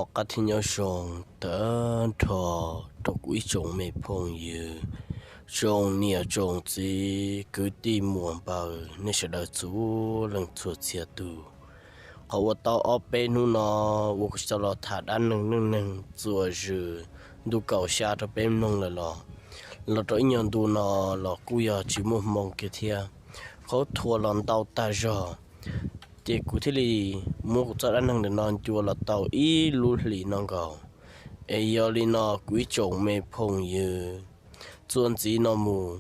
Qab thiab nyob zoo tag nrho rau kuv ib tsoom me phooj ywg, tsoom niam tsoom txiv kwv tij muam npawg nej sawv daws txhua leej txhua txhia tus. Qhov uas tau ob peb hnub no uas kuv tsis tau los tham dab neeg neej neeg txuas zws ntu kaum xya rau peb mloog lawm los, los rau ib nyuag ntu no los kuj yog tsis muaj hmoo kiag thiab, khaub thuas los ntau tag zog. Ces kuv thiaj li muab kuv txoj dab neeg ntawm no ncua los tau ib lub hlis no nkaus. Es yog li no kuv ib tsoom me phooj ywg, txuas ntxiv no mus,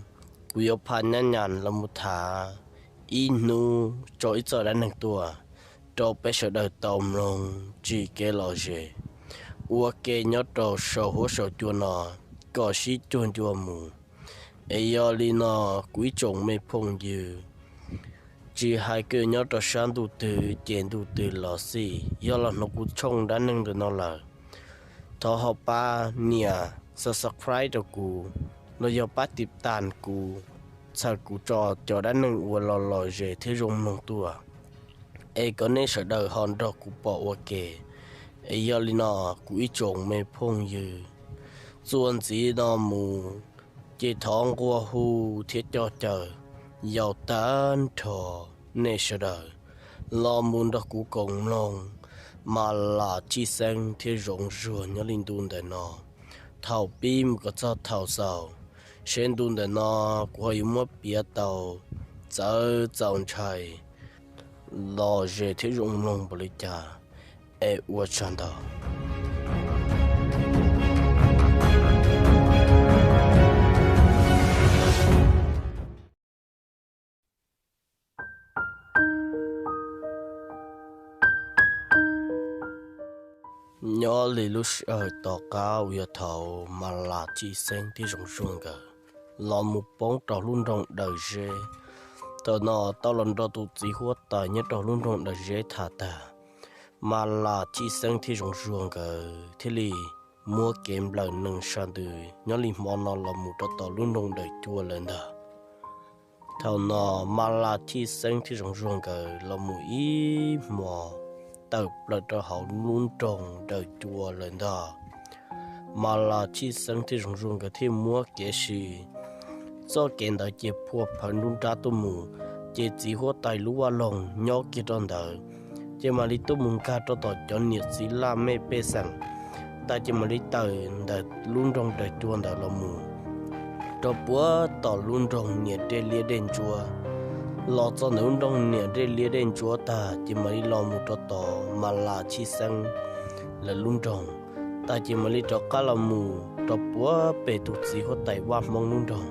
kuv yuav phaj nyab nyas los mus tham ib hnub tso ib txoj dab neeg tuaj rau peb sawv daws tau mloog tsim kev lom zem ua ke nyob rau saum huab saum cua no kom sib cuag ncua mus. Es yog li no kuv ib tsoom me phooj ywg, tsis hais koj nyob rau sab ntuj twg ces ntuj twg los xij, yog los hnov kuv tshooj dab neeg ntawm no lawm, thov ho pab nias subscribe rau kuv, los yog pab tiv tas kuv, txhawm kuv tso cov dab neeg uas los lom zem thiab zoo mloog tuaj, es kom nej sawv daws ho nrog kuv pom ua ke. Es yog li no kuv ib tsoom me phooj ywg, txuas ntxiv no mus, ces thov nqua hu thiab coj caw yaus tag nrho nej sawv daws los mus nrog kuv koom mloog Mas Las Tshij Xeeb thiab Zoov Zuag nyob li ntu ntawm no, thaum pib mus kom txog thaum xaus, seb ntu ntawm no kuv ho yuav muab piav tau txawv txaus ntshai, lom zem thiab zoo mloog npaum li cas. Es ua tsaug ntau. Nyob li lub sij hawm tom qab uas yog thaum Mas Las Tshij Xeeb thiab Zoov Zuag nkawd los mus poob rau lub nroog Dawm Zeb, thaum no tau los nrog tus txiv huab tais nyob rau lub nroog Dawm Zeb tham tag, Mas Las Tshij Xeeb thiab Zoov Zuag nkawd thiaj li muab kev nplawm nees sas ntws nyob li hmo no los mus rau tom lub nroog Dawm Cua lawm ntag. Thaum no Mas Las Tshij Xeeb thiab Zoov Zuag nkawd los mus ib hmo tawm plaws rau hauv lub nroog Dawm Cua lawm ntag. Mas Las Tshij Xeeb thiab Zoov Zuag nkawd thiaj muab kev si, txoj kev ntawd ces phua phawv nruab nrab tuaj mus, ces txiv huab tais lub vaj loog nyob kiag rau ntawd, ces mam li tuaj mus nkag rau tom cov niam txiv laj mej pej xeem, tas ces mam li tawm ntawm lub nroog Dawm Cua ntawd los mus rau puag tom lub nroog niam dej liab dej ntsuab. Los txog ntawm lub nroog niam dej liab dej ntsuab tag ces mam li los mus rau tom Mas Las Tshij Xeeb lawv lub nroog, tas ces mam li rov qab los mus rau puag pem tus txiv huab tais vaj Hmoob lub nroog.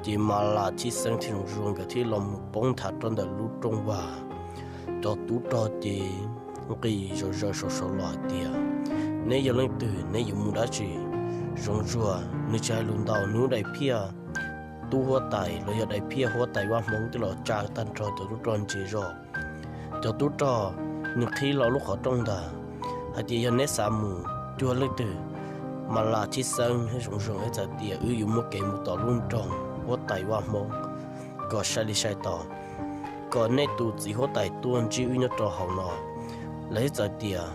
Ces Mas Las Tshij Xeeb thiab Zoov Zuag nkawd thiaj los mus poob nthav rau ntawm lub rooj vag. Cov tub rog ces nqis zom zaws saum saud los hais tias, neb yog leej twg, neb yuav mus dab tsi? Zoov Zuag nws tsis hais lus ntau, nws lub daim phiaj tub huab tais los yog daim phiaj huab tais vaj Hmoob twb los tsa tag nrho cov tub rog ntsia zog. Cov tub rog nws qhib los lub qhov rooj ntag, hais tias yog neb xav mus cuag leej twg? Mas Las Tshij Xeeb thiab Zoov Zuag thiaj txawm tias wb yuav muaj kev mus tom lub nroog huab tais vaj Hmoob kom sai li sai tos, kom nej tus txiv huab tais tuaj ntsib wb nyob rau hauv no. Lawv thiaj txawm tias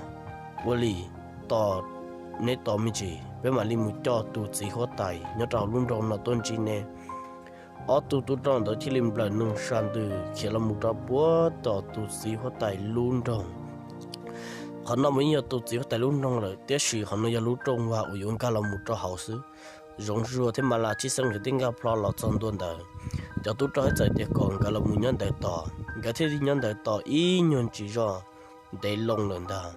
ua li, tos neb tos me ntsis, peb mam li mus coj tus txiv huab tais nyob rau hauv lub nroog no tuaj ntsib neb. Ob tug tub rog ntawd thiaj li nplawm nees sas ntws khiav los mus rau puag tom tus txiv huab tais lub nroog. Qhov no mas yeej yog tus txiv huab tais lub nroog lawm, tiam sis qhov no yog lub rooj vag uas yuav nkag los mus rau hauv xwb. Zoov Zuag thiab Mas Las Tshij Xeeb nkawd thiaj nkag plho los txog ntua ntawd. Cov tub rog thiaj txawm tias kom nkawd los mus nyob ntawd tos. Nkawd thiaj li nyob ntawd tos ib nyuag ntsis zog, ntev loo lawm ntag.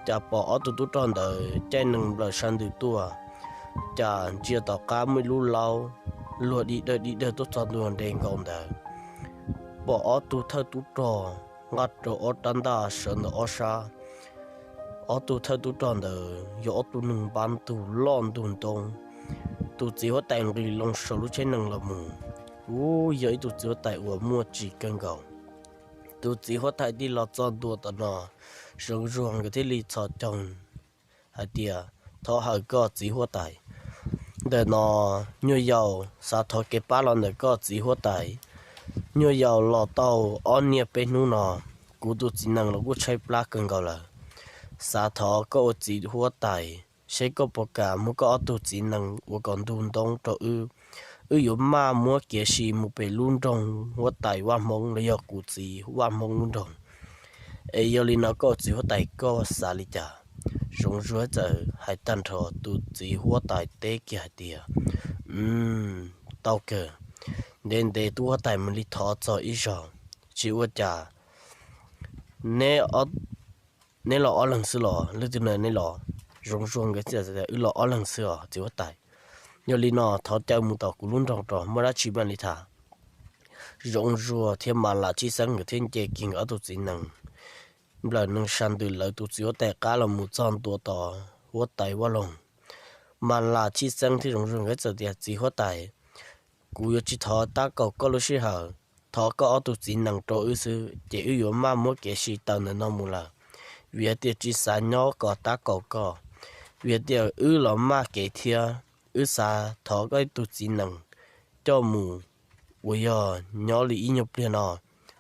Cas pom ob tug tub rog ntawd caij nees nplawm sas ntws tuaj, cas ntsia tom qab muaj ib lub laub luag di dawg di dawg tuaj txog ntua nres nkaus ntawd. Pom ob tug thawj tub rog nqa rau ob rab ntaj sawv ntawm ob sab. Ob tug thawj tub rog ntawd yog ob tug neeg npab ntug loj ntug ntoo. Tus txiv huab tais nqis loo saum lub tsheb nees los mus, ub, yog ib tug txiv huab tais uas muaj tsim kawg nkaus. Tus txiv huab tais thiaj los txog ntua tom no, Zoov Zuag nkawd thiaj li txhos caug hais tias, thov hawm koj txiv huab tais. Ntawm no nyuag yaus xav thov kev pab los ntawm koj txiv huab tais. Nyuag yaus los tau ob niaj peb hnub no, kuv tus txiv nees los kuj tshaib plab kawg nkaus lawm. xav thov koj ua txiv huab tais, seb koj puas kam muab koj ob tug txiv nees ua kom ntug ntoo rau wb. Wb yuav maj muab kev si mus pem lub nroog huab tais Vaj Hmoob los yog kuv txiv Vaj Hmoob lub nroog. Es yog li no koj ua txiv huab tais koj xav li cas? Zoov Zuag txawm hais tag nrho, tus txiv huab tais teb kiag hais tias, Tau kawg, ntev ntev tub huab tais mam li thov txog ib zaug. Tsis ua cas, neb los ob leeg xwb los? Leej twg na neb los? Zoov Zuag nkawd txawm tias, Wb los ob leeg xwb os txiv huab tais. Yog li no thov caw mus tom kuv lub nroog rau, muaj dab tsi mam li tham. Zoov Zuag thiab Mas Las Tshij Xeeb nkawd thiaj nce kiag nkawd ob tug txiv nees nplawm nees sa ntws lawv tus txiv huab tais qab los mus txog ntua tom huab tais Vaj Loog. Mas Las Tshij Xeeb thiab Zoov Zuag nkawd txawm tias, Txiv huab tais, kuv yuav tsis thov tab kaum koj lub sij hawm, thov koj ob tug txiv nees rau wb xwb ces wb yuav maj muab kev si tawm ntawm no mus lawm, vim hais tias tsis xav nyob kom tab kaum koj, vim hais tias wb los maj kev thiab, wb xav thov koj ib tug txiv nees coj mus uas yog nyob li ib nyuag pliag no.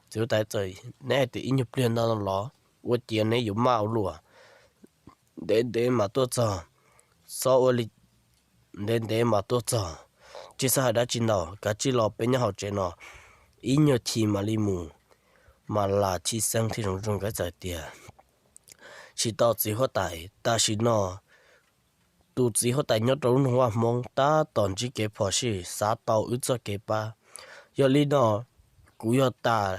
Txiv huab tais txawm, Neb hais tias ib nyuag pliag no los? Ua ciav neb yuav maj ua luaj, ntev ntev mam tuaj txog, txhob ua li, ntev ntev mam tuaj txog, tsis txhob hais dab tsi ntau, kav tsij los peb nyob hauv tsev no, ib nyuag chim mam li mus. Mas Las Tshij Xeeb thiab Zoov Zuag nkawd txawm tias, Tsis tau txiv huab tais, tam sim no tus txiv huab tais nyob rau lub nroog Vaj Hmoob tab tom ntsib kev phom sij, xav tau wb txoj kev pab. Yog li no kuv yog tas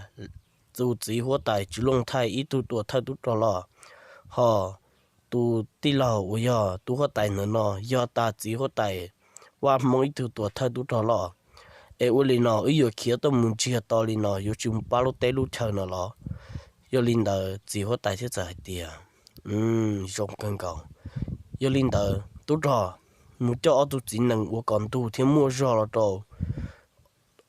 tus txiv huab tais Tswv Looj Thaij ib tug tuam thawj tub rog loj, ho tus tij laug uas yog tub huab tais ntawm no yog tas txiv huab tais Vaj Hmoob ib tug tuam thawj tub rog loj. Es ua li no wb yuav khiav tuaj mus ntsiag to li no yuav tsis mus pab lub teb lub chaw no los? Yog li ntawd txiv huab tais thiaj txawm hais tias, Zoo kawg nkaus. Yog li ntawd tub rog, mus coj ob tug txiv nees ua kom ntug thiab muaj zog los rau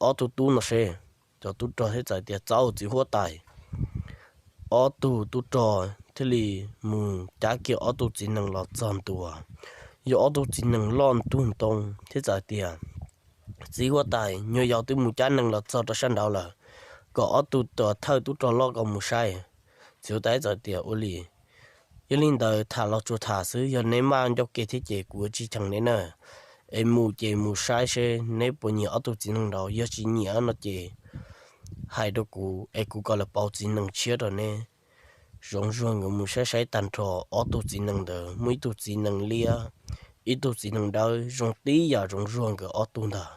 ob tug tub no seb. Cov tub rog thiaj txawm tias, Txaus txiv huab tais. Ob tug tub rog thiaj li mus cab kiag ob tug txiv nees los txog ntua. Yog ob tug txiv nees loj ntug ntoo thiab txawm tias, Txiv huab tais, nyuag yaus twb mus cab nees los txog rau sab nraud lawm, kom ob tug tuam thawj tub rog loj kom mus saib. Txiv huab tais txawm tias, Ua li, yog li ntawd tham los tsuas tham xwb, yog neb maj ncauj ke thiab ces kuv yuav tsis cheem neb na. Es mus ces mus saib seb neb puas nyiam ob tug txiv nees nraud, yog tsis nyiam no ces hais rau kuv es kuv kom lawv pauv txiv nees tshiab rau neb. Zoov Zuag nkawd mus saib saib tag nrho ob tug txiv nees ntawd, muaj ib tug txiv nees liab, ib tug txiv nees dawb zoo tib yam Zoov Zuag nkawd ob tug ntag.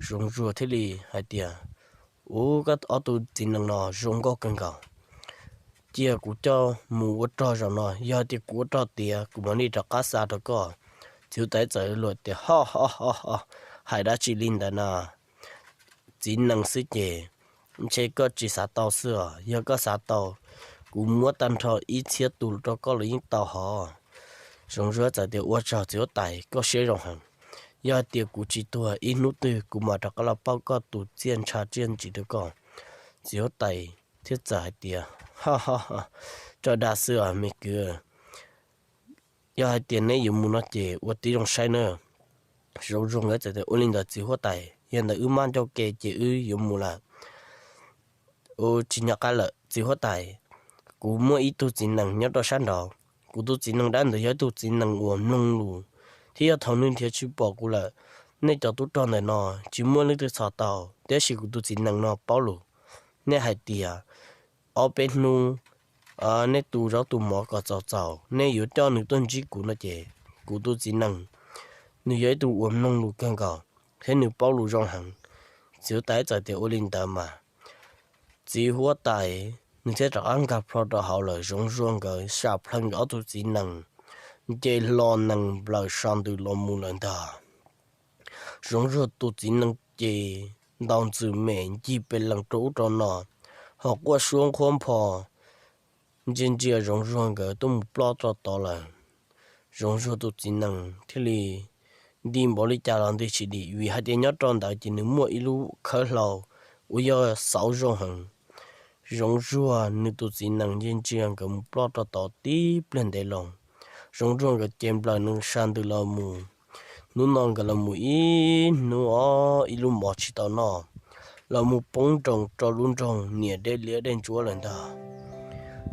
Zoov Zuag thiaj li hais tias, Ua, koj ob tug txiv nees no zoo nkauj kawg nkaus, cia kuv coj mus ua rog zaum no, yog tias kuv ua rog tiav kuv mam li rov qab xa rau koj. Txiv huab tais txawm luag tias, Ho ho ho ho, hais dab tsi li ntawd na? Txiv nees xwb ces ntshe koj tsis xav tau xwb os, yog koj xav tau, kuv muab tag nrho ib txhiab tus rau koj los yeej tau hov. Zoov Zuag txawm tias, Ua tsaug txiv huab tais, koj siab zoo heev. Yog hais tias kuv tsis tuag, ib hnub twg kuv mam rov qab los pauj koj tus txiaj ntsha txiaj ntsig rau koj. Txiv huab tais thiaj txawm hais tias, Ho ho ho, tso dag xwb os me kwv. Yog hais tias neb yuav mus no ces ua tib zoo saib na. Zoov Zuag nkawd txawm tias, Ua li ntawd txiv huab tais, yog ntawd wb maj ncauj ke ces wb yuav mus lawm. Ua, tsis nco qab lawm txiv huab tais, kuv muaj ib tug txiv nees nyob rau sab nraud. Kuv tus txiv nees dawb ntawd yog ib tug txiv nees uas mloog lus, thiab yog thaum nws nrhiav tsis pom kuv lawm, nej cov tub rog ntawm no tsis muaj leej twg txhom tau, tiam sis kuv tus txiv nees no paub lus. Nej hais tias ob peb hnub nej tu zaub tu mov kom txaus txaus, nej yuav coj nws tuaj ntsib kuv no ces kuv tus txiv nees, nws yog ib tug uas mloog lus kawg nkaus thiab nws paub lus zoo heev. Txiv huab tais txawm tias, Ua li ntawd mas. Txiv huab tais nws thiaj rov qab nkag plho rau hauv lawm. Zoov Zuag nkawd sam plhaw nkawd ob tug txiv nees, nce hlo nees nplawm sa ntws los mus lawm ntag. Zoov Zuag tus txiv nees ces ntaus ntxwm mem ncig pes lees rau ub rau no, ho quaj suab nqhuab npho ntsia ntsia Zoov Zuag nkawd tuaj mus ploj rau tod lawm. Zoov Zuag tus txiv nees thiaj li nti npaum li cas los nti tsis dim, vim hais tias nyob rau ntawd ces nws muaj ib lub khawb hlau uas yog xauv zoo heev. Zoov Zuag nws tus txiv nees ntsia ntsia nkawd mus ploj rau tod tib pliag ntev loo. Zoov Zuag nkawd ces nplawm nees sa ntws los mus. Hnub no nkawd los mus ib hnub os ib lub mov tsis tau noj, los mus poob nroos rau lub nroog niam dej liab dej ntsuab lawm ntag.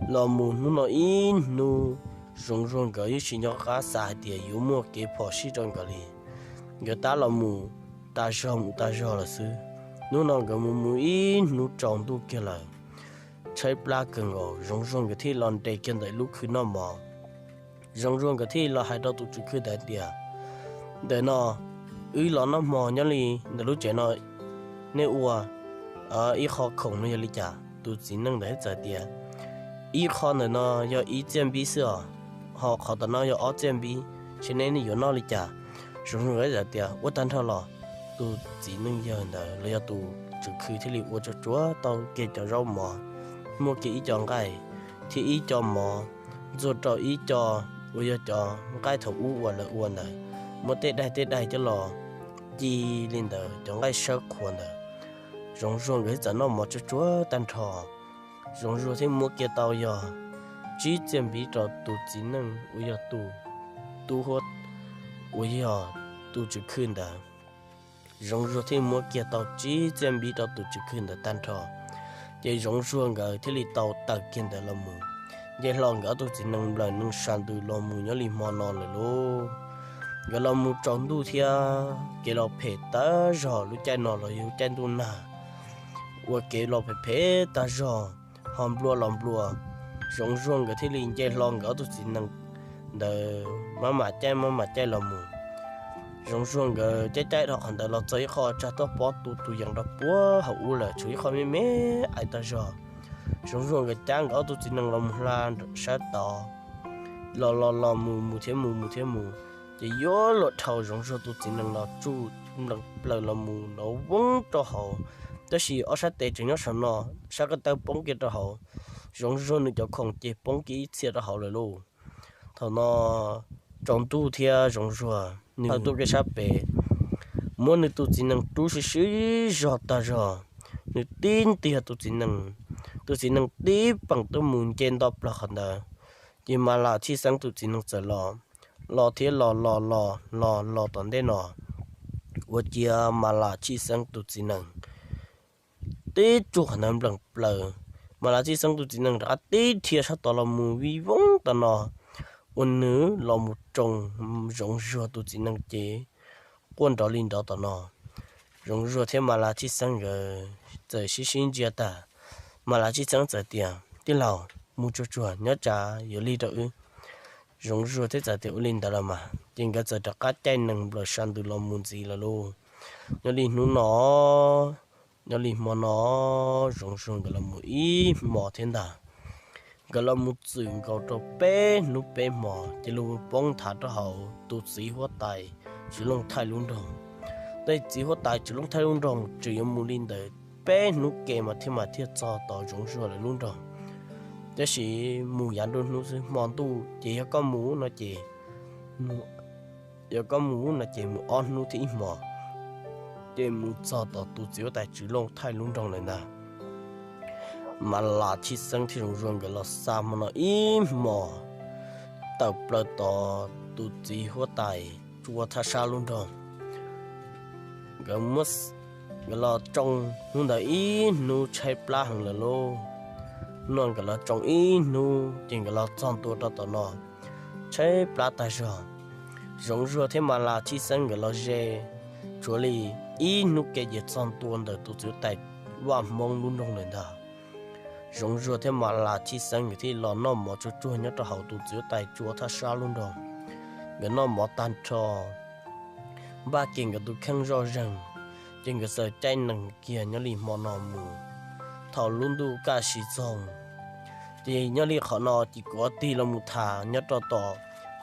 Los mus hnub no ib hnub, Zoov Zuag nkawd yeej tsis nco qab xav hais tias yuav muaj kev phom sij rau nkawd li. Nkawd tab los mus tas zog mus tas zog lawm xwb. Hnub no nkawd mus mus ib hnub tsaus ntuj kiag lawm, tshaib plab kawg nkaus, Zoov Zuag nkawd thiaj los nres kiag ntawm lub khw noj mov. Zoov Zuag nkawd thiaj los hais rau tus tswv khw ntawd tias, ntawm no wb los noj hmo nyob li ntawm lub tsev no, nej ua ib qho khoom no yog li cas? Tus txiv neej ntawd txawm tias, ib qho ntawm no yog ib txiaj npib xwb os, ho qhov tom no yog ob txiaj npib, seb nej yuav noj li cas? Zoov Zuag txawm tias, ua tag nrho los. Tus txiv neej yawg ntawd los yog tus tswv khw thiaj li ua tsuag tsuag tau kiag cov zaub mov, muab kiag ib co nqaij thiab ib co mov ntxuag rau ib co uas yog cov nqaij thaum ub uas lawv ua ntawd, muab tej daig tej daig coj los ci li ntawd, cov nqaij sawb qhuav ntawd. Zoov Zuag nkawd txawm noj mov tsuag tsuag tag nrho, Zoov Zuag thiaj muab kiag tau yog tsib txiaj npib rau tus txiv neej uas yog tus tub huab, uas yog tus tswv khw ntawd. Zoov Zuag thiaj muab kiag tau tsib txiaj npib rau tus tswv khw ntawd tag nrho, ces Zoov Zuag nkawd thiaj li tau tawm kiag ntawd los mus, nce hlo nkawd ob tug txiv neej nplawm neej sa ntws los mus nyob li hmo no lawm lauj. Nkawd los mus tsaus ntuj thiab, kev los phem tag zog, lub caij no los yog lub caij ntuj nag uas kev los phem phem tag zog, ho nplua los nplua. Zoov Zuag nkawd thiaj li nce hlo nkawd ob tug txiv neej ntawd maj mam caij maj mam caij los mus. Zoov Zuag nkawd caij caij dhau qhov ntawd los txog ib qho tsag tuaj pob tu tus yees rau puag hauv ub lawm, tshuav ib qho me me ais tag zog. Zoov Zuag nkawd cab nkawd ob tug txiv neej los mus hla sab tod, los los los mus mus thiab mus mus thiab mus, ces yuav luag dhau Zoov Zuag tus txiv neej los tsuj nplees plaws los mus nrov voob rau hauv, tab sis ob sab tes tseem nyob saum no, sab ko taw poob kiag rau hauv, Zoov Zuag nws cov khoom ces poob kiag ib txhia rau hauv lawm lauj. Thaum no tsaus ntuj thiab, Zoov Zuag nws tuaj kiag sab pem, muab nws tus txiv neej rub sib sib zog tag zog, nws tib ntiag tus txiv neej, tus txiv neej tib peem tuaj mus nce nto plaws qhov ntawd, ces Mas Las Tshij Xeeb tus txiv neej txawm los, los thiab los los los los los tom ntej no, ua ciav Mas Las Tshij Xeeb tus txiv neej tib tsuj qhov ntawd nplees plaws. Mas Las Tshij Xeeb tus txiv neej rov qab tib rhia sab tod los mus vij voob tom no, ua nws los mus tsoo Zoov Zuag tus txiv neej ces quaj nrov li nrov tom no. Zoov Zuag thiab Mas Las Tshij Xeeb nkawd txawm sib sib ntsia tag, Mas Las Tshij Xeeb txawm tias, tij laug, mus tsuag tsuag nyob tsam yuav lig rau wb. Zoov Zuag thiaj txawm tias, ua li ntawd los mas. Ces nkawd txawm rov qab caij nees nplawm sa ntws los mus ntxiv lawm lauj. Nyob li hnub no, nyob li hmo no, Zoov Zuag nkawd los mus ib hmos thiab ntag. Nkawd los mus txwm nkaus rau peb hnub peb hmos ces lug poob nthav rau hauv tus txiv huab tais Tswv Looj Thaij lub nroog. Tej txiv huab tais Tswv Looj Thaij lub nroog tseem yuav mus li ntawd peb hnub ke mas thiaj mas thiaj txog tom Zoov Zuag lawv lub nroog. Tab sis mus yav nruab hnub xwb, hmo ntuj ces yog koj mus no ces, yog koj mus no ces mus ob hnub thiab ib hmos, ces mus txog tom tus txiv huab tais Tswv Looj Thaij lub nroog lawm ntag. Mas Las Tshij Xeeb thiab Zoov Zuag nkawd los xa hmo no ib hmos tawm plaws tom tus txiv huab tais Tsua Thaj Sab lub nroog. Nkawd muab, nkawd los tsoo hnub ntawd ib hnub tshaib plab heev lawm lauj. No nkawd los tsoo ib hnub ces nkawd los txog ntua rau tom no tshaib plab tag zog. Zoov Zuag thiab Mas Las Tshij Xeeb nkawd los ze tshuav li ib hnub ke ces txog ntua ntawm tus txiv huab tais Vaj Hmoob lub nroog lawm ntag. Zoov Zuag thiab Mas Las Tshij Xeeb nkawd thiaj los noj mov tsuag tsuag nyob rau hauv tus txiv huab tais Tsua Thaj Sab lub nroog. Nkawd noj mov tag nrho, npaj kiag nkawd tus kheej zoj zeeg, ces nkawd txawm caij nees kiag nyob li hmo no mus. Thaum lub ntuj kaj siv txoog, ces nyob li qhov no ces kuv tig los mus tham nyob rau tom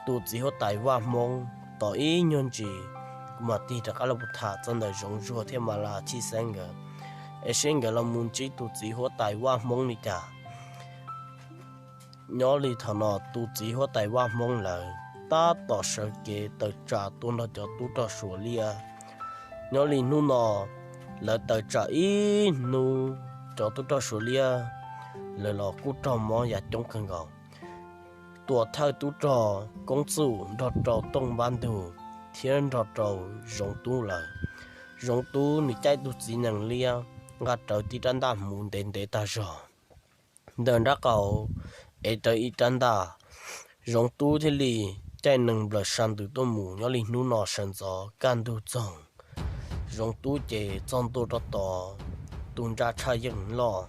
tus txiv huab tais Vaj Hmoob tom ib nyuag ntsis, kuv mam tig rov qab los mus tham txog ntawm Zoov Zuag thiab Mas Las Tshij Xeeb nkawd, es seb nkawd los mus ntsib tus txiv huab tais Vaj Hmoob li cas. Nyob li thaum no tus txiv huab tais Vaj Hmoob lawv tab tom sawv kev tawm tsam tuaj nrog cov tub rog Suav liab. Nyob li hnub no lawv tawm tsam ib hnub, cov tub rog Suav liab lawv los kuj raug mob yam coob kawg nkaus. Tuam thawj tub rog Koob Txuj nrog rau Tooj Npab Ntug thiab nrog rau Zoov Tub lawm. Zoov Tub nws caij tus txiv nees liab nqa rawv tib rab ntaj hmuv ntev ntev tag zog. Ntawm nraub qaum ev rawv ib rab ntaj, Zoov Tub thiaj li caij nees nplawm sab ntws tuaj mus. Nyob li hnub no sawv ntxov kaj ntug txoog, Zoov Tub ces txog ntua rau tom tus nra tshaj yeej loj.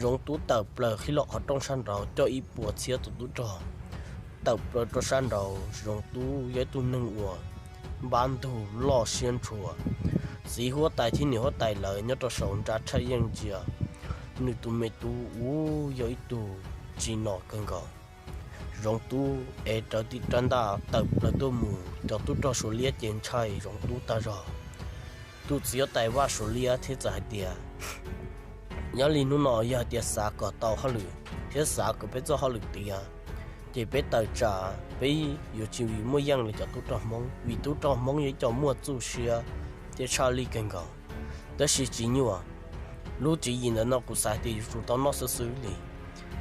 Zoov Tub tawm plaws qhib los qhov rooj sab nraud coj ib puas txhiab tus tub rog tawm plaws rau sab nraud. Zoov Tub yog ib tug neeg uas npab ntug loj siab ntshua. Txiv huab tais thiab niam huab tais lawv nyob rau saum nra tshaj yeej ntsia nws tus me tub ua yog ib tug tsis nom kawg nkaus. Zoov Tub ev rawv tib rab ntaj tawm plaws tuaj mus, cov tub rog Suav liab ces ntshai Zoov Tub tag zog. Tus txiv huab tais Vaj Suav liab thiab txawm hais tias, nyob li hnub no yog hais tias xav kom tau hauj lwm thiab xav kom peb txoj hauj lwm tiav, ces peb tawm tsam peb yuav tsis muaj yeej li cov tub rog Hmoob, vim tub rog Hmoob yog ib co muaj txuj siab thiab tshaj lij kawg nkaus. Tab sis tsis nyuaj, lub tswv yim ntawm no kuv xav tias yuav tsum tau noj xwb xwb li.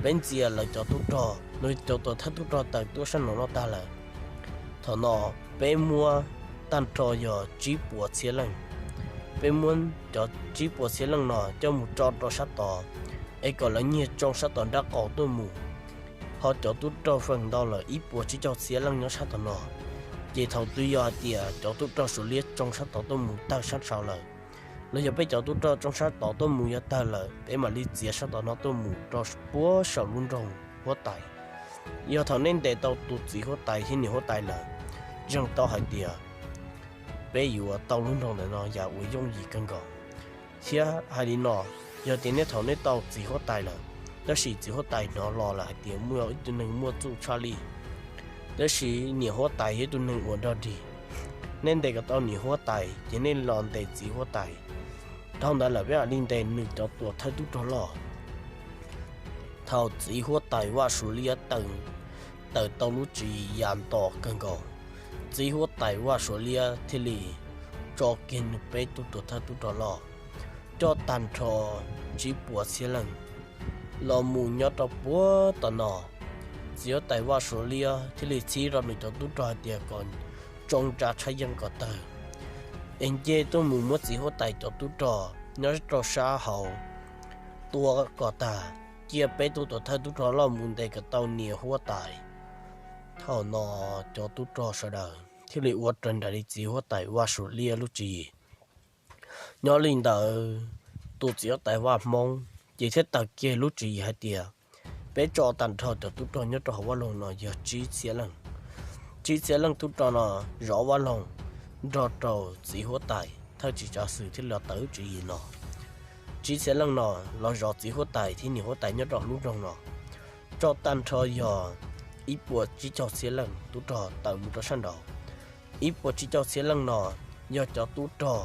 Peb ntxias lawv cov tub rog, lawv cov tuam thawj tub rog tawm tuaj sab nraud no tag lawm. Thaum no peb muab tag nrho yog tsib puas txhiab leej. Peb muab cov tsib puas txhiab leej no coj mus tso rau sab tod, es kom lawv nyiag tsoo sab tom nraub qaum tuaj mus. Ho cov tub rog feem ntau lawm ib puas tsib caug txhiab leej nyob sab tom no, ces thaum twg yog hais tias cov tub rog Suav liab tsoo sab tod tuaj mus tawg sab saud lawm, los yog peb cov tub rog tsoo sab tod tuaj mus yog tawg lawm, peb mam li txiav sab tom no tuaj mus rau puag saum lub nroog huab tais. Yog thaum nej ntes tau tus txiv huab tais thiab niam huab tais lawm, ntseeg tau hais tias peb yuav tau lub nroog ntawm no yam uas yooj yim kawg nkaus. Thiab hais li no, yog tias nej thaum nej tau txiv huab tais lawm, tab sis txiv huab tais hnov los lawm hais tias muaj ib tug neeg muaj txuj tshaj lij, tab sis niam huab tais yog ib tug neeg uas nrog dig, nej ntes kom tau niam huab tais ces nej los ntes txiv huab tais. Dhau ntawd lawm peb mam li ntes nws cov tuam thawj tub rog loj. Thaum txiv huab tais Vaj Suav liab tawm, tawm tau lub tswv yim ya nto kawg nkaus, txiv huab tais Vaj Suav liab thiaj li tso kiag nws peb tug tuam thawj tub rog loj, coj tag nrho tsib puas txhiab leej los mus nyob rau puag tom no. Txiv huab tais Vaj Suav liab thiaj li txib rau nws cov tub rog hais tias kom tsoo nra tshaj yeej kom tawg, es nce tuaj mus muab txiv huab tais cov tub rog nyob rau sab hauv tua kom tag, cia peb tug tuam thawj tub rog loj mus ntes kom tau niam huab tais. Thaum no cov tub rog sawv daws thiaj li ua raws nraim li txiv huab tais Vaj Suav liab lub tswv yim. Nyob li ntawd, tus txiv huab tais Vaj Hmoob ces thiaj tawm kiag lub tswv yim hais tias, peb tso tag nrho cov tub rog nyob rau hauv vaj loog no yog tsib txhiab leej. Tsib txhiab leej tub rog no zov vaj loog nrog rau txiv huab tais thawj tswv tsav xwm thiaj li tawm lub tswv yim no. Tsib txhiab leej no los zov txiv huab tais thiab niam huab tais nyob rau lub nroog no. Tso tag nrho yog ib puas tsib caug txhiab leej tub rog tawm mus rau sab nraud. Ib puas tsib caug txhiab leej no yog cov tub rog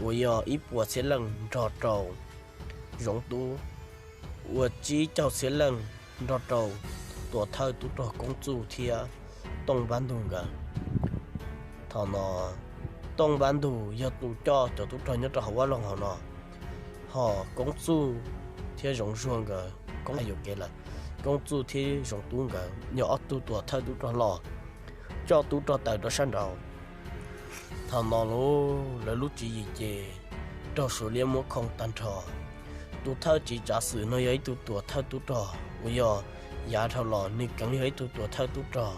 uas yog ib puas txhiab leej nrog rau Zoov Tub, uas tsib caug txhiab leej nrog rau tuam thawj tub rog Koob Txuj thiab Tooj Npab Ntug nkawd. Thaum no Tooj Npab Ntug yog tus coj cov tub rog nyob rau hauv vaj loog hauv no, ho Koob Txuj thiab Zoov Zuag nkawd, Koob yuam kev lawm, Koob Txuj thiab Zoov Tub nkawd yog ob tug tuam thawj tub rog loj coj tub rog tawm rau sab nraud. Thaum no lawv lub tswv yim ces raug Suav liab muab khoo tag nrho. Tus thawj tswv tsav xwm no yog ib tug tuam thawj tub rog uas yog yav dhau los nws keev yog ib tug tuam thawj tub rog,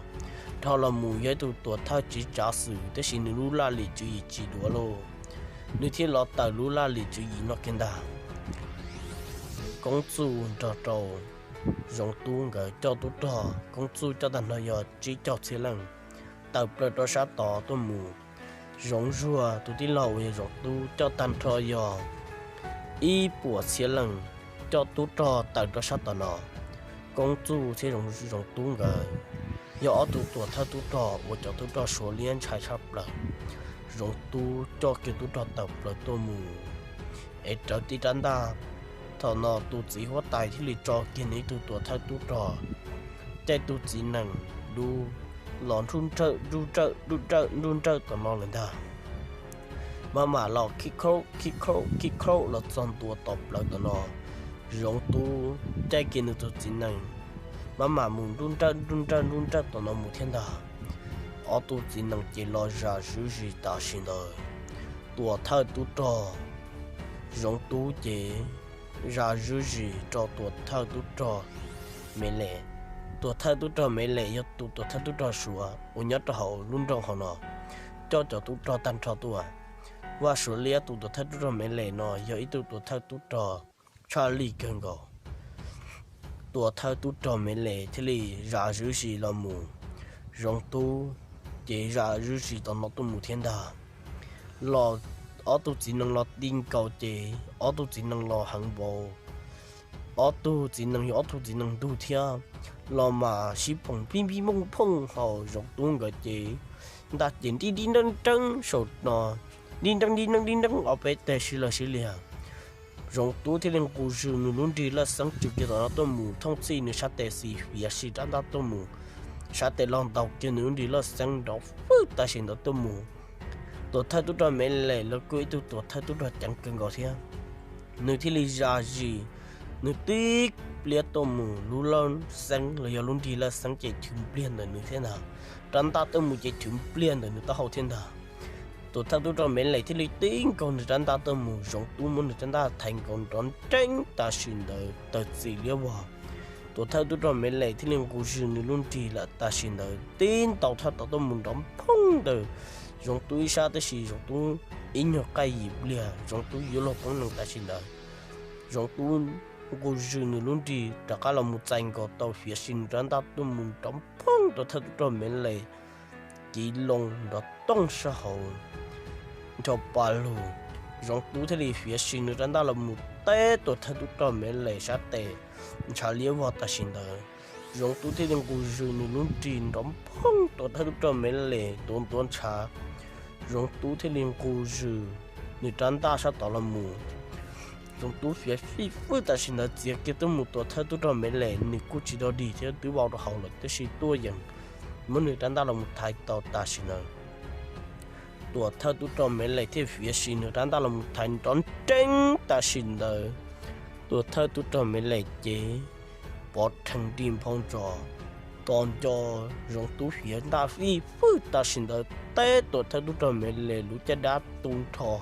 dhau los mus yog ib tug tuam thawj tswv tsav xwm, tab sis nws lub laj lim tswv yim tsis duav lauj, nws thiaj los tawm lub laj lim tswv yim no kiag ntag. Koob Txuj nrog rau Zoov Tub nkawd coj tub rog, Koob Txuj coj tag nrho yog tsib caug txhiab leej tawm plaws rau sab tod tuaj mus. Zoov Zuag tus tij laug uas yog Zoov Tub coj tag nrho yog ib puas txhiab leej coj tub rog tawm rau sab tod no. Koob Txuj thiab Zoov Tub nkawd yog ob tug tuam thawj tub rog uas cov tub rog Suav liab ntshai tshaj plaws. Zoov Tub coj kiag tub rog tawm plaws tuaj mus es rawv tib rab ntaj. Thaum no tus txiv huab tais thiaj li tso kiag nws ib tug tuam thawj tub rog, caij tus txiv nees dub los nruj nrawj nruj nrawj nruj nrawj nruj nrawj tom no lawm ntag. Maj mam los khib khaub khib khaub khib khaub los txog ntua tom plawv tom no. Zoov Tub caij kiag nws tus txiv nees maj mam mus nruj nrawj nruj nrawj nruj nrawj tom no mus thiab ntag. Ob tug txiv nees ces los zam zuj zus tam sim ntawd. Tuam thawj tub rog Zoov Tub ces zam zuj zus rau tuam thawj tub rog Me Les. Tuam thawj tub rog Me Les yog tus tuam thawj tub rog Suav uas nyob rau hauv lub nroog hauv no coj cov tub rog tag nrho tuaj. Vaj Suav Liab tus tuam thawj tub rog Me Les no yog ib tug tuam thawj tub rog tshaj lij kawg nkaus. Tuam thawj tub rog Me Les thiaj li zam zuj zus los mus, Zoov Tub ces zam zuj zus tom no tuaj mus thiab ntag. Los ob tug txiv nees los ti nkaus ces ob tug txiv nees los heev npaum, ob tug txiv nees yog ob tug txiv nees ntug thiab, los mas sib phoom pij pij phooj phooj hauv Zoov Tub nkawd ces ntaj ces nrib nrib nreeb nreeb saum no, nrib nreeb nrib nreeb nrib nreeb ob peb teg sib law sib liag. Zoov Tub thiaj li nqus zws nws lub nrig laj xeeb tsw kiag tom no tuaj mus thooj txhij nws sab tes xis fiav si rab ntaj tuaj mus, sab tes los ntaus kiag nws lub nrig laj xeeb nrov fwj tam sim ntawd tuaj mus. Tuam thawj tub rog Me Les los kuj ib tug tuam thawj tub rog ceev kawg nkaus thiab, nws thiaj li zam zuj zus, nws tib pliag tuaj mus lub laj xeeb los yog lub nrig laj xeeb ces chwv npliag ntawm nws thiab ntag, rab ntaj tuaj mus ces chwv npliag ntawm nws taub hau thiab ntag. Tuam thawj tub rog Me Les thiaj li tib nkaug nws rab ntaj tuaj mus, Zoov Tub muab nws rab ntaj thaiv nkaus nrov nreeb tam sim ntawd tawg txim liab vog. Tuam thawj tub rog Me Les thiaj li nqus zws nws lub nrig lawm tam sim ntawd tib ntaus thaj tod tuaj mus nrov phooj ntawm Zoov Tub ib sab, tab sis Zoov Tub ib nyuag qaij yim pliag Zoov Tub yuav luag poob nees tam sim ntawd. Zoov Tub nqus zws nws lub nrig rov qab los mus txais nkaus tau fiav si nws rab ntaj tuaj mus nrov phooj rau thawj tub rog Me Les kiv loo nrov tooj sab hauv nrho pa lug. Zoov Tub thiaj li fiav si nws rab ntaj los mus teb tuam thawj tub rog Me Les sab tes ntshav liab vog tam sim ntawd. Zoov Tub thiaj li nqus zws nws lub nrig nrov phooj tuam thawj tub rog Me Les ntuav ntuav ntshav. Zoov Tub thiaj li nqus zws nws rab ntaj sab tod los mus. Zoov Tub fiav fij fwj tam sim ntawd txiav kiag tuaj mus tuam thawj tub rog Me Les nws kuj tsis dog dig thiab twb vau rau hauv lawm tab sis tuaj yeem muab nws rab ntaj los mus thaiv tau tam sim ntawd. Tuam thawj tub rog Me Les thiaj fiav si nws rab ntaj los mus thaiv nrov nreeb tam sim ntawd. Tuam thawj tub rog Me Les ces pov rhees nrig nphau ntsos tos nco Zoov Tub fiav ntaj fij fwj tam sim ntawd teb tuam thawj tub rog Me Les lub caj dab tu nrho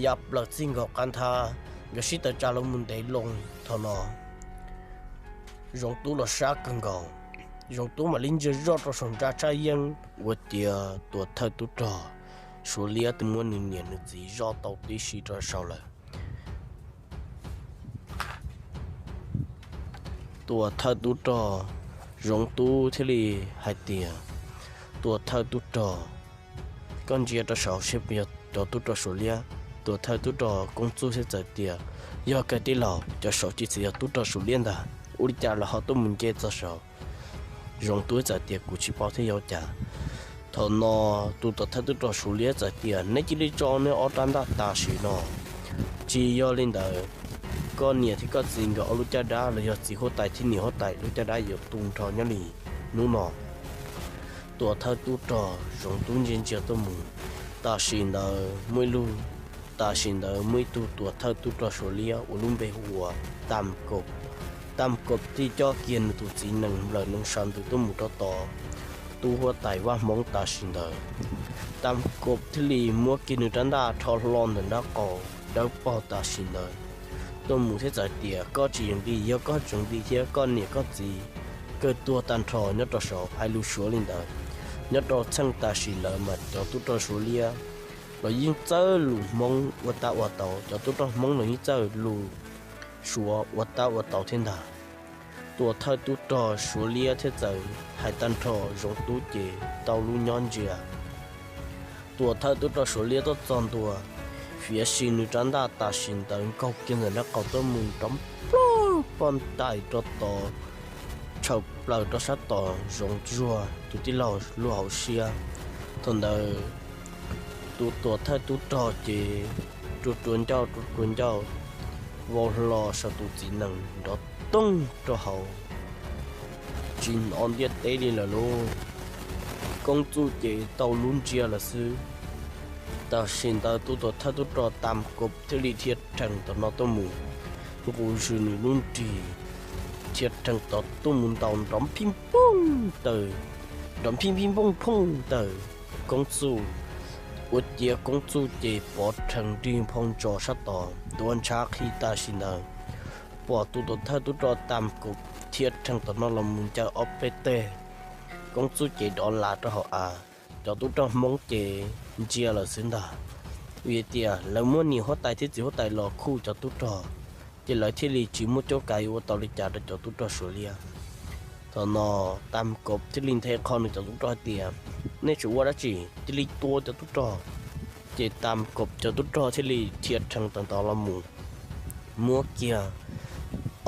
ya plaws txij nkaus qab nthab, nkawd sib tawm tsam los mus ntev loo. Thaum no Zoov Tub los sab kawg nkaus, Zoov Tub mam li ntsia zoj rau saum ntsa tshaj yeeb ua ciav tuam thawj tub rog Suav Liab twb muab nws niam nws txiv zoj tau tib si rau saud lawm. Tuam thawj tub rog Zoov Tub thiaj li hais tias, Tuam thawj tub rog, koj ntsia rau saud seb puas yog cov tub rog Suav Liab? Tuam thawj tub rog Koob Txuj thiaj txawm tias, Yog kawg tij laug, cov saud tsis txawm yog tub rog Suav Liab ntag, ua li cas lawv ho tuaj mus nce txog saud? Zoov Tub txawm tias, Kuv tsis paub thiab yog cas. Thaum no tus tuam thawj tub rog Suav Liab txawm tias, Neb cia li tso neb ob rab ntaj tam sim no, tsis yog li ntawd koj niam thiab koj txiv nkawd ob lub caj dab los yog txiv huab tais thiab niam huab tais lub caj dab yuav tu nrho nyob li hnub no. Tuam thawj tub rog Zoov Tub ntsia ntsia tuaj mus, tam sim ntawd muaj ib lub, tam sim ntawd muaj ib tug tuam thawj tub rog Suav Liab uas lub npe hu ua Tam Kob. Tam Kob thiaj coj kiag nws tus txiv nees nplawm nees sawv ntws tuaj mus rau tom tub huab tais vaj Hmoob tam sim ntawd. Tam Kob thiaj li muab kiag nws rab ntaj rho hlo ntawm nraub qaum dawb paug tam sim ntawd tuaj mus thiab txawm tias, Koj tsis yeem nti, yog koj tseem nti thiab koj niam koj txiv kawg tuag tag nrho nyob rau saud. Hais lus Suav li ntawd, nyob rau txheej tam sim ntawd mas cov tub rog Suav Liab los yeej txawj lus Hmoob ua tab ua tau, cov tub rog Hmoob los yeej txawj lus Suav ua tab ua tau thiab ntag. Tuam thawj tub rog Suav Liab thiaj txawm hais tag nrho Zoov Tub ces tau lub nyob ntsia. Tuam thawj tub rog Suav Liab tuaj txog ntua, fiav si nws rab ntaj tam sim ntawd nkaug kiag ntawm nraub qaum tuaj mus nrov nplog poj ntais rau tod, tshaws plaws rau sab tod Zoov Zuag tus tij laug lub hauv siab. Thaum ntawd tus tuam thawj tub rog ces rua rua ncauj rua rua ncauj, vau hlo saum tus txiv nees nrov toog rau hauv, tsis hnov ntiaj teb li lawm lauj. Koob Txuj ces tau lub ntsia lawm xwb. Tam sim ntawd tus tuam thawj tub rog Tam Kob thiaj li dhia rhees tom no tuaj mus, nqus zws nws lub nrig, dhia rhees tod tuaj mus ntaus nrov phij phooj taws, nrov phij phij phooj phooj taws Koob Txuj, ua ciav Koob Txuj ces pov rhees nrig nphau ntsos sab tod ntuav ntshav qhi tam sim ntawd. Pom tus tuam thawj tub rog Tam Kob dhia rhees tom no los mus ncaws ob peb teg, koob txuj ces dov lav rau hauv av. Cov tub rog Hmoob ces ntsia lawm xwb ntag. Vim tias lawv muab niam huab tais thiab txiv huab tais los khuj cov tub rog, ces lawv thiaj li tsis muaj cuab kav yuav ua tau li cas rau cov tub rog Suav liab. Thaum no Tam Kom thiaj li nthe qho nws cov tub rog hais tias, nej tseem ua dab tsi? Thiaj li tua cov tub rog. Ces Tam Kom cov tub rog thiaj li dhia rhees tawm ntov los mus muab kiag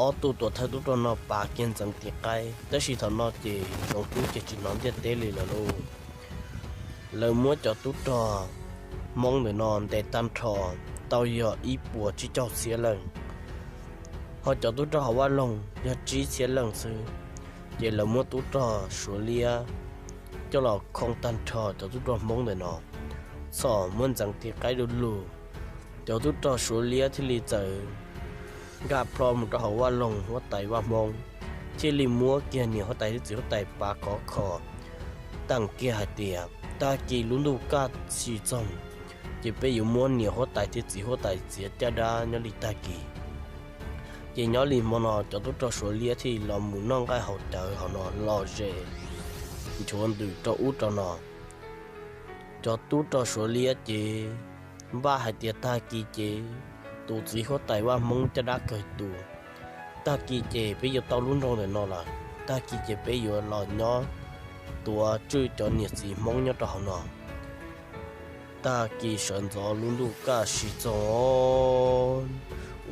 ob tug tuam thawj tub rog no pav kiag ntxeev tim qaib. Tab sis thaum no ces Zoov Tub ces tsis hnov ntiaj teb li lawm lauj. Lawv muab cov tub rog Hmoob ntawm no ntes tag nrho tau yog ib puas tsib caug txhiab leej, ho cov tub rog hauv vaj loog yog tsib txhiab leej xwb. Ces lawv muab tub rog Suav liab coj los khoo tag nrho cov tub rog Hmoob ntawm no, txhom muab ntxeev tim qaib du lug. Cov tub rog Suav liab thiaj li txawm nkag plho mus rau hauv vaj loog huab tais vaj Hmoob, thiaj li muab kiag niam huab tais thiab txiv huab tais pav khov kho teem kiag hais tias tag kis lub ntuj kaj tsis txoog, ces peb yuav muab niam huab tais thiab txiv huab tais txiav caj dab nyob li tag kis. Ces nyob li hmo no cov tub rog Suav liab thiaj los mus noj nqaij haus cawv hauv no lom zem nchuav ntws rau ub rau no. Cov tub rog Suav liab ces npaj hais tias tag kis ces tus txiv huab tais vaj Hmoob caj dab kawg tus, tag kis ces peb yuav tau lub nroog ntawm no lawm, tag kis ces peb yuav los nyob tuav tswj cov niam txiv Hmoob nyob rau hauv no. Tag kis sawv ntxov lub ntuj kaj siv txoog,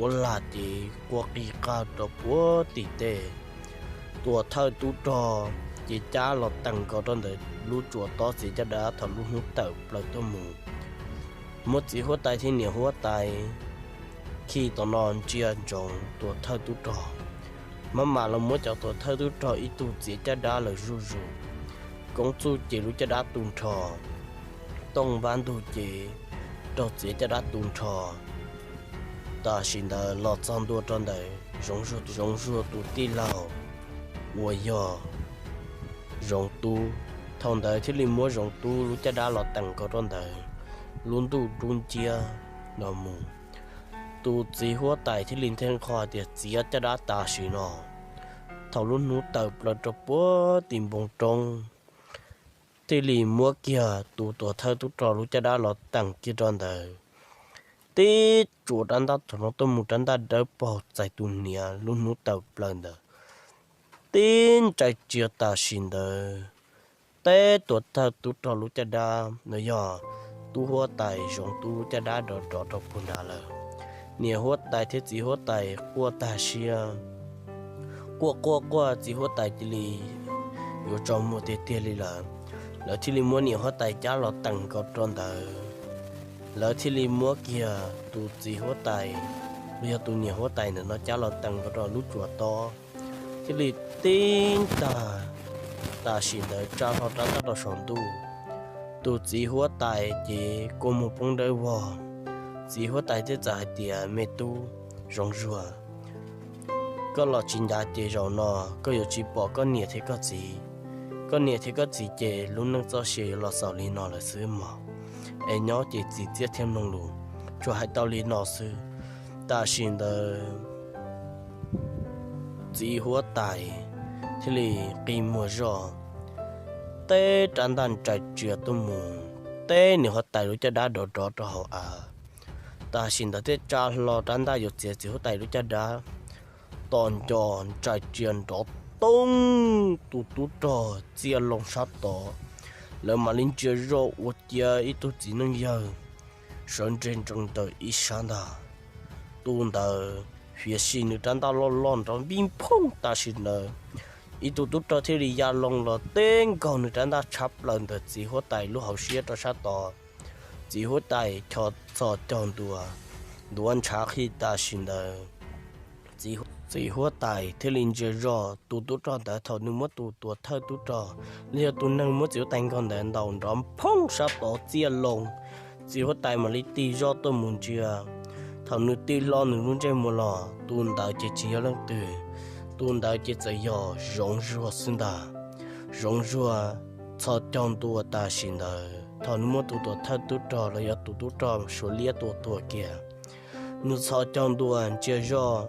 ua lag ces quaj qig qag rau puag tim tej. Tuam thawj tub rog ces cab los teem nkaus rau ntawm lub tsuas tob txiav caj dab thaum lub hnub tawm plaws tuaj mus. Muab txiv huab tais thiab niam huab tais khi tom no ntsia ntsoov tuam thawj tub rog, maj mam los muab cov tuam thawj tub rog ib tug txiav caj dab lawm zuj zus. Koob txuj ces lub caj dab tu nrho, tooj vab ntug ces raug txiav caj dab tu nrho. Tam sim ntawd los txog ntua rau ntawm Zoov Zuag, Zoov Zuag tus tij laug uas yog Zoov Tub. Thaum ntawd thiaj li muab Zoov Tub lub caj dab los teem nkaus rau ntawm lub ntuj dub nciab no mus. Tus txiv huab tais thiaj li nthe qho tias txiav caj dab tam sim no. Thaum lub hnub tawm plaws rau puag tim npoo roob, thiaj li muab kiag tus tuam thawj tub rog lub caj dab los teem kiag rau ntawd. Tib tsuas rab ntaj thaum no tuaj mus rab ntaj dawb paug txais tus niam lub hnub tawm plaws ntawd. Tib ntsais tsia tam sim ntawd, teb tuam thawj tub rog lub caj dab no yog tub huab tais Zoov Tub lub caj dab rov rov rau puag nrad lawm. Niam huab tais thiab txiv huab tais quaj tag siab, quaj quaj quaj txiv huab tais cia li yuav tsaus muag tiag tiag li lawm. Lawv thiaj li muab niam huab tais cab los teem nkaus rau ntawd. Lawv thiaj li muab kiag tus txiv huab tais los yog tus niam huab tais ntawm no cab los teem nkaus rau lub tsuas tob, thiaj li tib tag. Tam sim ntawd tsa hlo rab ntaj rau saum ntuj. Tus txiv huab tais ces kua muag poob dawb vog. Txiv huab tais thiaj txawm hais tias, me tub Zoov Zuag, koj los tsis ncav ces zaum no koj yuav tsis pom koj niam thiab koj txiv. Koj niam thiab koj txiv ces lub neej txoj sia yuav los xaus li no lawm xwb mog. Es nyob ces txim txiaj thiab mloog lus, tsuas hais tau li no xwb. Tam sim ntawd txiv huab tais thiaj li qi muag zoj, teb rab ntaj ntsais tsia tuaj mus, teb niam huab tais lub caj dab rov rov rau hauv av. Tam sim ntawd thiaj tsa hlo rab ntaj yuav txiav txiv huab tais lub caj dab. Tom nco ntsais tsia nrov toog, tus tub rog txiaj loo sab tod. Lawv mam li ntsia zoj ua ciav ib tug txiv neej yawg sawv ntseg nrees ntawm ib sab ntag. Tus ntawd fiav si nws rab ntaj loj loj nrov npij nphooj tam sim ntawd. Ib tug tub rog thiaj li ya loo los teb nkaug nws rab ntaj tshab plaws ntawm txiv huab tais lub hauv siab rau sab tod. Txiv huab tais chos txhos caug ntua, ntuav ntshav qhi tam sim ntawd. Txiv huab tais thiaj li ntsia zoj tus tub rog ntawd thaum nws muab tus tuam thawj tub rog los yog tus neeg muab txiv huab tais nkaug ntawd ntaus nrov nphooj sab tod txiaj loo. Txiv huab tais mam li tig zoj tuaj mus ntsia. Thaum nws tig hlo nws lub ntsej muag los tus ntawd ces tsis yog leej twg, tus ntawd ces txawm yog Zoov Zuag xwb ntag. Zoov Zuag txhos caug ntua tam sim ntawd thaum nws muab tus tuam thawj tub rog los yog tus tub rog Suav liab tua tuag kiag. Nws txhos caug ntua ntsia zoj,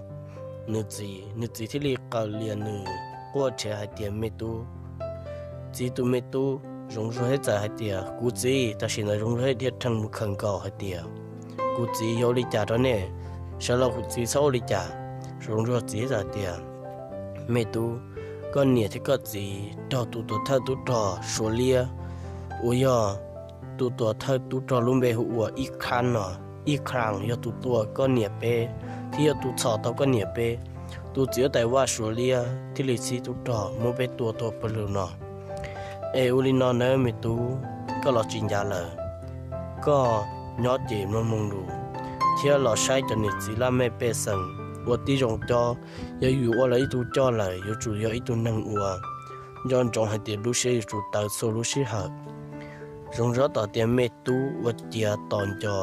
nws txiv, nws txiv thiaj li qaws lias nws quaj rhiav hais tias, Me tub, txiv tus me tub. Zoov Zuag thiaj txawm hais tias, Kuv txiv. Tam sim ntawd Zoov Zuag thiaj dhia rhees mus khawm nkaus hais tias, Kuv txiv, yuav ua li cas rau nej? Sawv los kuv txiv, txhob ua li cas. Zoov Zuag txiv txawm hais tias, Me tub, koj niam thiab koj txiv raug tus tuam thawj tub rog Suav Liab uas yog tus tuam thawj tub rog lub npe hu ua Ib Kha no, Ib Kha yog tus tua koj niam peb thiab yog tus txhom tau koj niam peb. Tus txiv huab tais vaj Suav Liab thiaj li txhib tub rog muab peb tua tuag pawg lug no. Es ua li no nawb me tub, koj los tsis ncav lawm, koj nyob ces mloog mloog lus thiab los saib cov niam txiv laj mej pej xeem ua tib zoo cob. Yog yus ua lawv ib tug coj lawm, yuav tsum yog ib tug neeg uas nco ntsoov hais tias lub siab yuav tsum tawv txhua lub sij hawm. Zoov Zuag tau tias me tub ua ciav tos nco,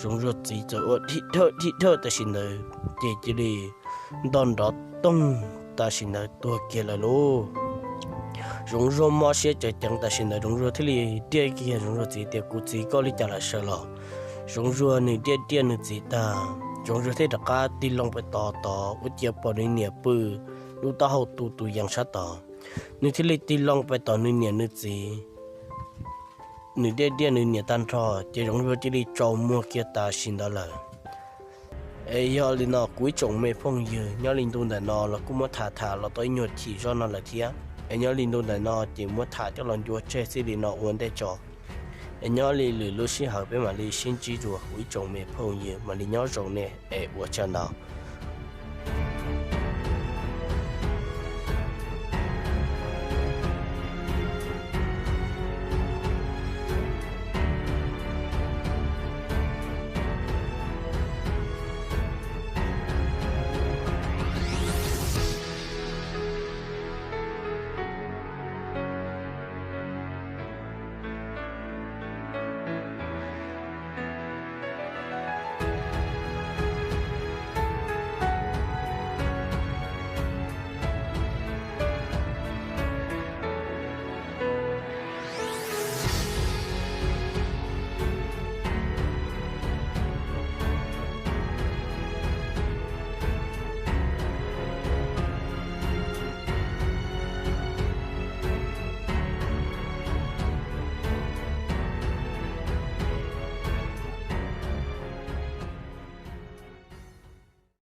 Zoov Zuag txiv txawm ua dhib dhawj dhib dhawj tam sim ntawd ces cia li nto nrov toog tam sim ntawd tuag kiag lawm lauj. Zoov Zuag mob siab ceev ceev tam sim ntawd Zoov Zuag thiaj li riaj kiag Zoov Zuag txiv tias, Kuv txiv, koj li cas lawm sawv los? Zoov Zuag nws riaj riaj nws txiv tag, Zoov Zuag thiaj rov qab tig loo pais tos tod ua ciav pom nws niam pw lub taub hau tu tus yees sab tod. Nws thiaj li tig loo pais tos nws niam nws txiv, nws riaj riaj nws niam tag nrho ces Zoov Zuag cia li tsaus muag kiag tam sim ntawd lawm. Es yog li no kuv ib tsoom me phooj ywg, nyob li ntu ntawm no los kuj muab tham tham los tau ib nyuag chim zog no lawm thiab. Es nyob li ntu ntawm no ces muab tham coj los ncua tseg txij li no ua ntej tso. Es nyob li lwm lub sij hawm peb mam li sib ntsib dua kuv ib tsoom me phooj ywg, mam li nyob zoo nej es ua tsaug ntau.